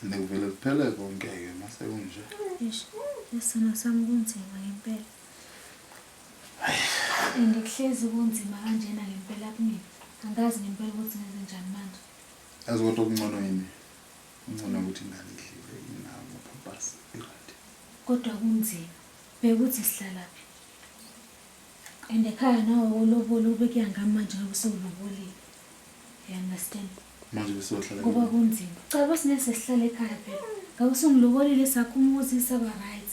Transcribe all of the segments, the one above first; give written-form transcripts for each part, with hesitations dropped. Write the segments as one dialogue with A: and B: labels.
A: And kuvele kuphele konke-ke mase kunje.
B: Eish, isona sami kunzima ngempela. And kuhlezi kunzima kanjena ngempela kumina. Angazi ngempela ukuthi ngenze njani manje.
A: Yazi kodwa okungcono yini? Kungcono ukuthi ingane idliwe inawo amaphampasi i-right.
B: Kodwa kunzima. Bheka ukuthi sihlalaphi. And ekhaya nawe ulobola ube kuya ngami manje ngabe sewulobolile. You understand?
A: Manje besohlala
B: Kuba kunzima. Cha bese sesihlala ekhaya phela. Ngabe usungilobolile sakho umuzi saba right.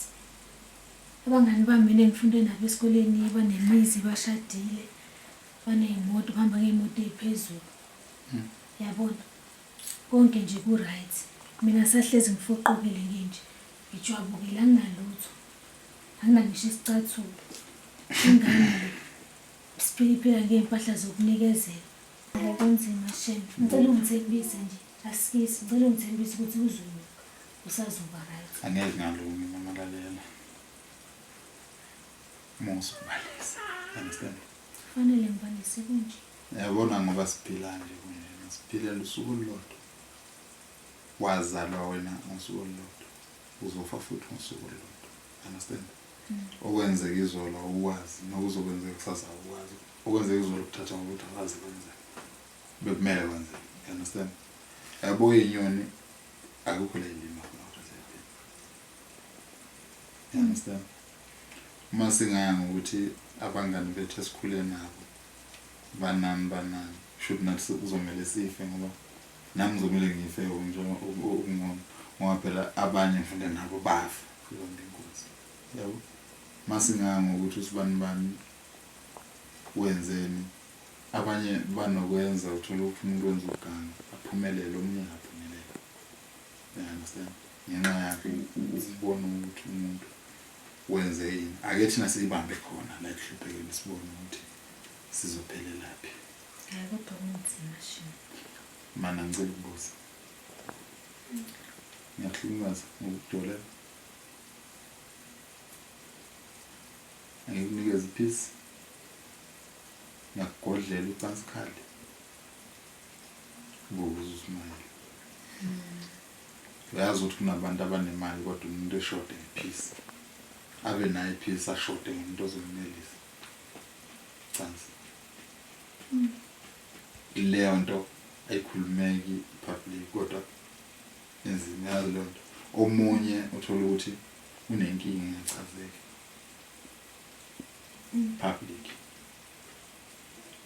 B: Abangani bami mina engifunde nabo esikoleni banemizi bashadile. Baney'moto bahamba ngey'moto ey'phezulu. Yabona? Konke nje ku-right. Mina sahlezi ngifoqokile nginje. Ngijwabukile anginalutho. Anginangisho isicathulo. Ingane le siphila ngey'mpahla zokunikezela. Hayi kunzima shem. Ngicela ungithembise nje. Asikisi, ngicela ungithembise ukuthi uzolunga. Usazoba right.
A: Angeke ngalungi mama lalela. Musa ukubalisa. Understand?
B: Kufanele ngibalise kunje.
A: Yabona ngoba siphila nje kunje. Siphilela usuku olulodwa. Wazalwa wena ngosuku olulodwa. Uzofa futhi ngosuku olulodwa. Understand? Okwenzeka izolo awukwazi nokuzokwenzeka kusasa awukwazi. Okwenzeka izolo kuthatha ngokuthi awazi kwenzeka. Bekumele kwenzeke. You understand? Yabo inyoni akukho la ilima khona kodwa ziyaphila. You understand? Uma singaya ngokuthi abangani bethu esikhule nabo banani banani shuthi nathi kuzomele sife ngoba nami ngizomele ngife okungcono ngoba phela abanye ngifunde nabo bafa ibambe inkunzi yabo. Masingaya ngokuthi usibani bani wenzeni abanye banokwenza uthole ukuthi umuntu wenza ukuganga aphumelele omunye angaphumeleli. You understand? Ngenxa yakhe ukubona ukuthi umuntu wenze yini. Ake thina siyibambe khona la ekuhluphekeni sibone ukuthi sizophelelaphi.
B: Hayi kodwa kunzima shem.
A: Mana ngicela ukubuza. Ngiyakuhlukumeza ngokukujolela. Angikunikeze iphisi. Ngiyakugodlela ucansi khali. Buza usmayile. Uyazi ukuthi kunabantu abanemali kodwa umuntu eshode ngephisi. Abe nayo iphisi ashode ngomuntu ozomnelisa. Cansi. Leyo nto ayikhulumeki public kodwa inzima yazi leyo nto. Omunye uthola ukuthi unenkinga engachazeki. Public.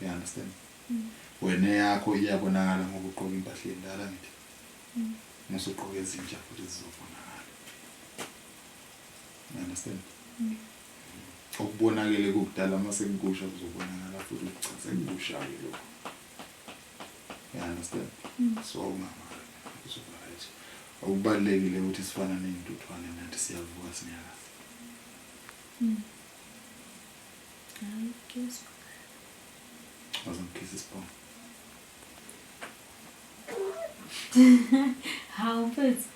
A: You understand? Wena yakho iyabonakala ngoba ugqoka impahla endala ngithi. Musuqoka ezintsha futhi zizobonakala. You understand? Okubonakele kukudala mase kukusha kuzobonakala futhi ukuthi cha sekusha-ke lokho. You understand? So ungawari kuzoba right. Okubalulekile ukuthi sifana ney'ntuthwane nathi siyavuka sinyakaze.
B: Hayi kuyezwakala.
A: Wazangikhisa isibhono.
B: Hawu mfethu.